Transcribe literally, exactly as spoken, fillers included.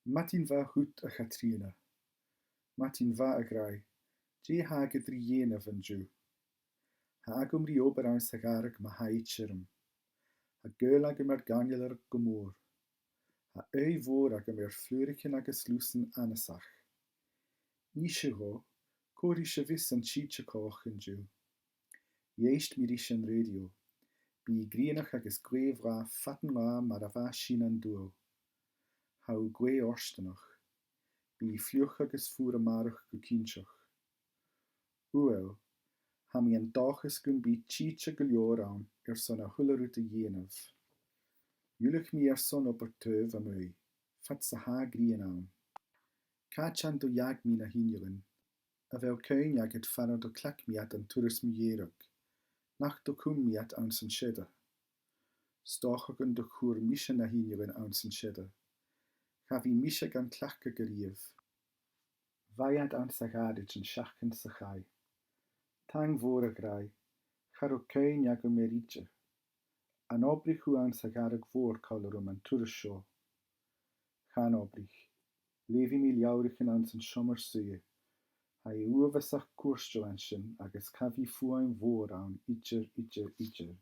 Madainn mhath dhut, a Chatrìona. Madainn mhath, a ghràidh. Dè tha agad ri dhèanamh an-diugh? Tha agam ri obair anns a' ghàrradh ma-thà tioram. Tha gaol agam air gàirnealaireachd gu mòr. Tha ùidh mhòr agam air flùraichean agus lusan annasach. Innis dhomh, cò ris a bhios an t-sìde coltach an-diugh? Dh'èist mi ris an rèidio. Bidh i grianach agus glè bhlàth fad an latha mar a bha sinn an-diugh. Tha thu glè fhortanach. Bidh i fliuch agus fuar a-màireach gu cinnteach. Uill, tha mi an dòchas gum bi tìde gu leòr ann airson a h-uile rud a dhèanamh. Dh'fhuiling mi airson obair taobh a-muigh, fhad 's a tha a' ghrian ann. Càit an do dh'fhàg mi na h-innealan? A bheil cuimhne agad far an do chleachd mi iad an turas mu dheireadh? Nach do chùm mi iad anns an seada? 'S dòcha gun do chuir mise na h-innealan anns an seada. Cha bhi mise gan cleachdadh a-riamh. Bha iad anns a' gharaids an t-seachdain sa chaidh. Taing mhòr, a ghràidh, cha robh cuimhne agam air idir. An obraich thu anns a' ghàrradh mhòr còmhla rium an turas seo? Chan obraich. Leughaidh mi leabhraichean anns an seòmar-suidhe. Tha e uabhasach cùirteil an sin agus cha bhi fuaim mhòr ann idir, idir, idir.